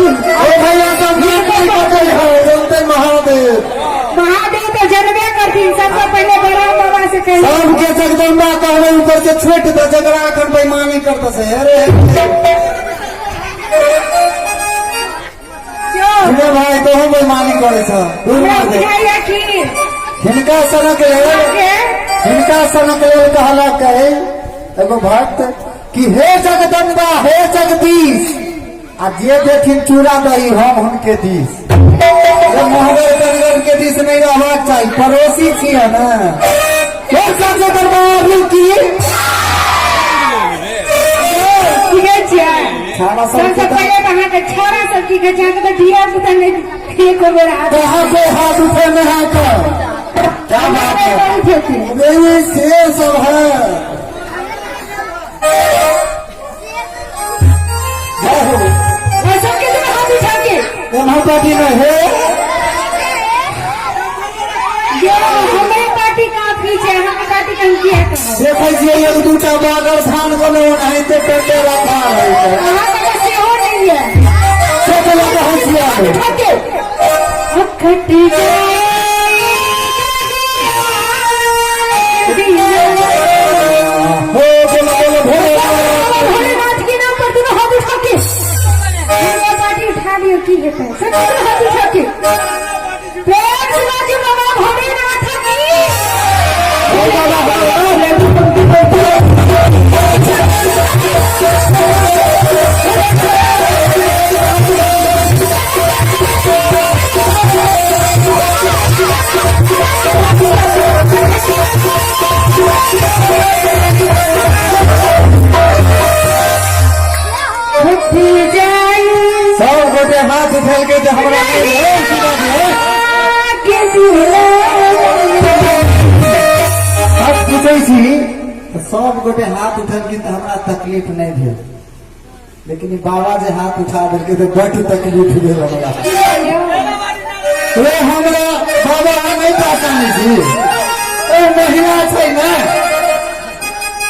ओ भैया सब गीत नहीं पकड़े हो बोलते महादेव। महादेव तो जनबे करथिन, सबसे पहले बड़ा बाबा से कहिए। सबके जगदम्बा कहबै, ऊपर से छोट दे जकरा एखन बेईमानी करते से। अरे क्यों? सुनो भाई, तो हम बेईमानी करे छ। दूर हमरा मार दे। बुझाइया कि हिनका सनक लेल, के हिनका सनक लेल कहलक एगो भक्त कि हे जगदम्बा, हे जगदीश, आ जे देथिन चूड़ा दही हम हुनके दीस। मोहगर कनगर के दिस नहीं रहबाक चाही, पड़ोसी छियै ने। हे सचे दरबार की। की कहै छियै? छाड़ा सब सबसे के पहिले तऽ अहाँके छौड़ा सब की कहै छै? अहाँके तऽ धिया पुता नहि एको बेर हाथ कहाँ को हाथ उठे में है का क्या बात है? नहि उठेथिन। नहीं, शेर सब है। जय हो। और सबके दुनू हाथ उठा के। एम्हर पार्टी में हे। जो हमरे पार्टी काफी छै, अहाँके पार्टी के हम किया कहब? देखै छियै एक दूटा बागर धान गेलै, ओनाहिते पेटे रखा है। अहाँके तऽ सेहो नहि यऽ। छोटे लगा होशियार। उठा के अखट हो बोलो बोलो भोले। भोलेनाथ के नाम पर दुनू हाथ उठा के। दुनू पार्टी उठा लियौ, की हेतै? सब दुनू हाथ उठा के प्रेम से बाजू, बाबा भोलेनाथ की। हो बाबा हो। उठ जाई सब गोटे हाथ उठेलकै तऽ हमरा नहि भेल, सुना दियौ। के दिला। सच पूछै छी तऽ सब गोटे हाथ उठेलखिन तऽ हमरा तकलीफ नहि भेल, लेकिन ई बाबा जे हाथ उठा देलकै तऽ बड्ड तकलीफ भेल हमरा। ओ हमरा बाबा अहाँ नहि पहचानै छी? ओ महिला छै ने,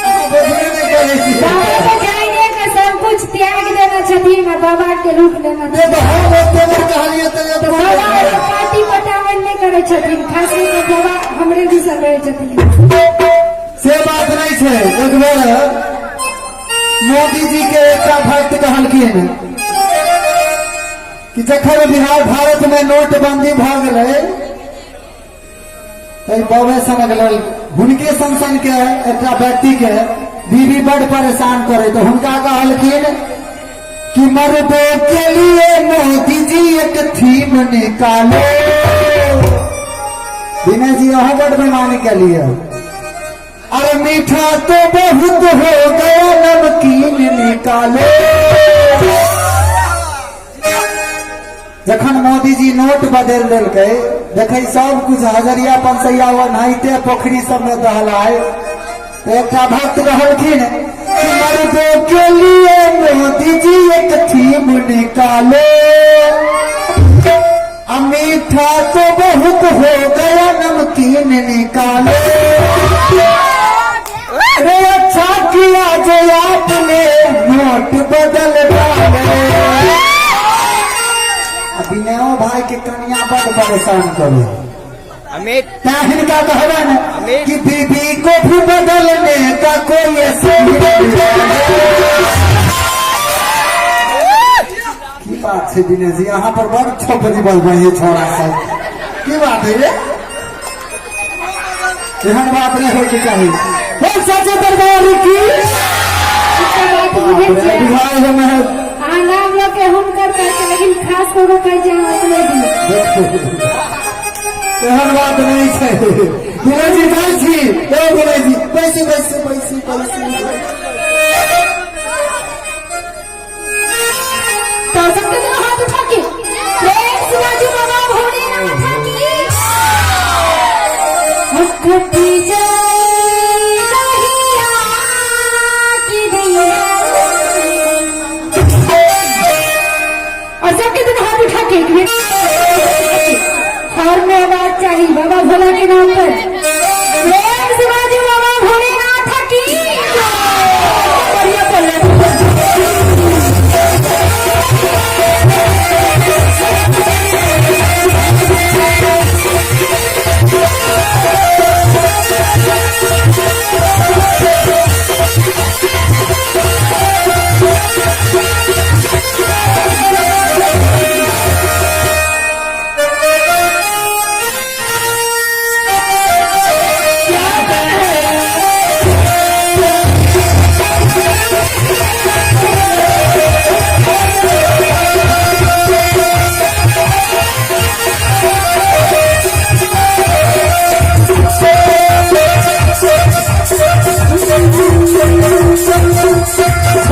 अहाँ बुझबे नहि करै छी। बाबा के जाइने के सब कुछ त्याग देने छथिन आ बाबा के रूप लेने से छथिन। तऽ हम ओते बेर कहलियै तऽ तऽ बाबा एगो पार्टी पटावन नहि करै छथिन, खास कऽ के बाबा हमरे दिसन रहै छथिन। से बात नहि छै। एक बेर मोदी जी के एकटा भक्त कहलखिन कि जखन बिहार भारत में नोटबंदी भऽ गेलै तऽ बाबे सनक लेल हुनके सन सन के एकटा व्यक्ति के बीवी बड़ परेशान करे, तऽ हुनका कहलखिन कि मर्दों के लिए मोदी जी एक थीम निकालो। विनय जी, अहूँ बड़ बेमानी के लिए। अरे मीठा तो बहुत हो गया, नमकीन निकालो। जखन मोदी जी नोट बदल देलकै, देखै सब कुछ हजरिया पंसैया ओनाहिते पोखरी सबमे दहलाय, तऽ एकटा भक्त कहलखिन कि मर्दों के लिए मोदी जी एक थीम निकालो, आ मीठा तो बहुत हो गया, नमकीन निकालो। अरे अच्छा किया जो आपने नोट बदल डाले। आ विनयो भाई के कनिया बड़ परेशान करे। अमित। तैं हिनका कहबनि कि बीबी को भी बदलने का कोई ऐसी की बात छै? विनय जी, अहाँ पर बड़ छोपरी बजबै है छोड़ा सब। की बात है रे? एहन बात नहि होइके चाही। बोल सचे दरबार की। एकटा बात बुझै छियै? बिहार में अहाँ नाम लऽ के हुनकर कहै छै, लेकिन खास कऽ कऽ कहै छै अहाँ अपने दियौ। एहन बात नहीं छै विनय जी। जाइ छी। ओ विनय जी, बैसू बैसू बैसू बैसू। तऽ सबके दुनू हाथ उठा के प्रेम से बाजू, बाबा भोलेनाथ की। कटी जाए दहिया की दैया। और सबके दुनू हाथ उठा के एक मिनट और में आवाज चाहिए बाबा भोला के नाम पर। प्रेम से बाजू, बाबा भोलेनाथ की। बढ़िया पल्ला। Thank you.